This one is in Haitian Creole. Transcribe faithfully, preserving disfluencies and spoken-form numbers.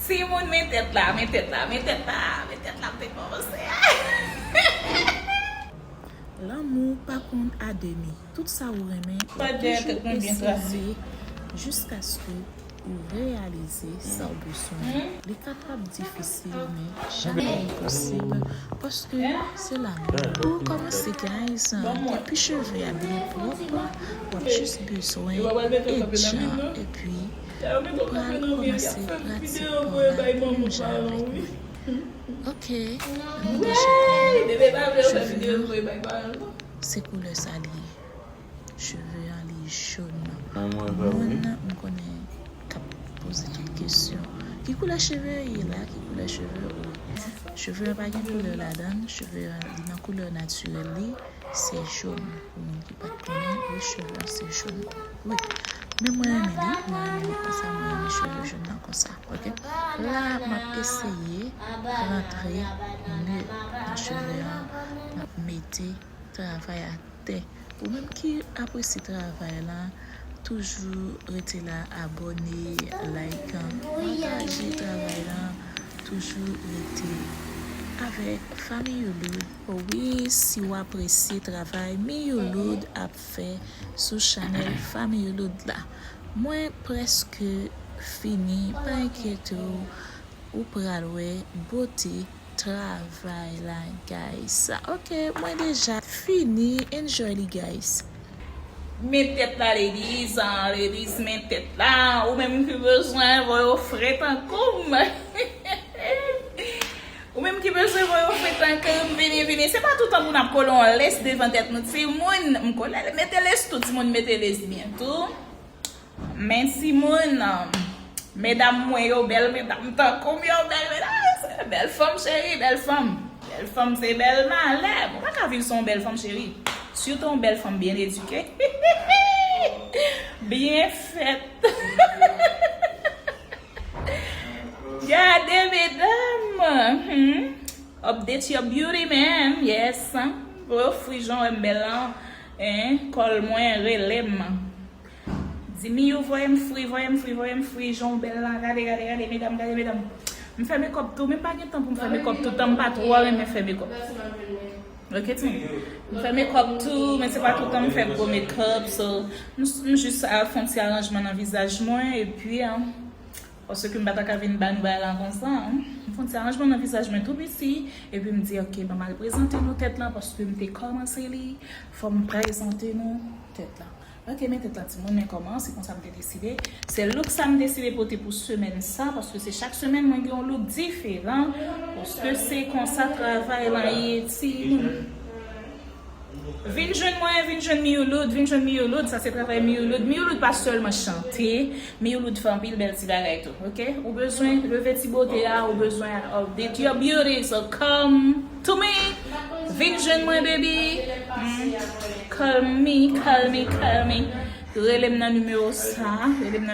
Timoun, men tèt la, men tèt la, men tèt la, men tèt la, m te kòmanse. Lanmou pa konn a demi. Tout sa ou renmen, w ap toujou eseye jiskaske ou reyalize sa w bezwen. Li kapab difisil, men jamè enposib, paske se lanmou. Pou kòmanse, guys, depi cheve a byen pwòp, w ap jis bezwen etch, epi ou pral kòmanse pratikman la menm jan avèk mwen. Ok, nou deja konnen cheve an se koulè sa li ye. Cheve an li jòn. Moun m konnen k ap poze tout kesyon. Ki koulè cheve ye la? Ki koulè cheve ou? Cheve an pa gen koulè ladan l. Cheve an li nan koulè natirèl li. Se jòn. Pou moun ki pa t konnen, wi, cheve an se jòn. Wi. Men mwen renmen li. Mwen renmen li konsa. Mwen renmen cheve jòn nan konsa. Ok? La, m ap eseye rantre nè nan cheve an. M ap mete travay atè. Ou menm ki apresye travay la, toujou rete la, abòne, like, pataje travay la, toujou rete avèk Fanmi Youloud. Wi, si w apresye travay Mi Youloud ap fè sou chanèl Fanmi Youloud la. Mwen prèske fini, pa enkyete w, ou pral wè bote travay la, guys. Ok, mwen deja fini. Enjoy li, guys. Men tèt la, ladies, ah, ladies, men tèt la. Ou menm ki bezwen voye w fre tankou m. Ou menm ki bezwen voye w fre tankou m, vini, vini. Se pa toutan pou n ap kole yon lès devan tèt nou, timoun. M kole, mete lès tou, timoun, mete lès byen tou. Men timoun, medam mwen yo, bèl medam tankou m yo, bèl medam, bèl fanm cheri, bèl fanm. Bèl fanm se bèl malè. Ou pa ka viv san yon bèl fanm cheri. Sitou yon bèl fanm byen edike. Byen fèt. Gade medam. Hmm. Update your beauty, man. Yes. Voye w fri jan w wè m bèl lan. Hein? Call mwen, rele m. Di Miyou voye m fri, voye m fri, voye m fri, jan w bèl lan. Gade, gade, gade, medam, gade, medam. M fè makeup tou, men m pa gen tan pou m fè makeup tout tan, m pa twò renmen fè makeup. Ok, timoun. M fè makeup tou, men se pa tout tan m fè gwo makeup, so, m, m jis, ah, fè yon ti aranjman nan vizaj mwen, epi, ah, paske m pa ta ka vin ba nou bagay la konsa, ah. M fè yon ti aranjman nan vizaj mwen tou piti, epi m di, ok, ban m al prezante nou tèt lan, paske m te kòmanse li, fò m prezante nou tèt lan. Ok, men tèt lan, timoun, men kòman, se konsa m te deside. Se look sa m deside pote pou semèn sa, paske se chak semèn mwen gen yon look diferan, paske se konsa travay lan ye, timoun. Vin jwenn mwen, vin jwenn Miyouloud, vin jwenn Miyouloud, sa se travay Miyouloud. Miyouloud pa sèlman chante, Miyouloud fè anpil bèl ti bagay tou, ok? Ou bezwen leve ti bote a, ou bezwen update your beauty, so come to me. Vin jwenn mwen, baby. Mm. Call me, call me, call me. Rele m nan nimewo sa, rele m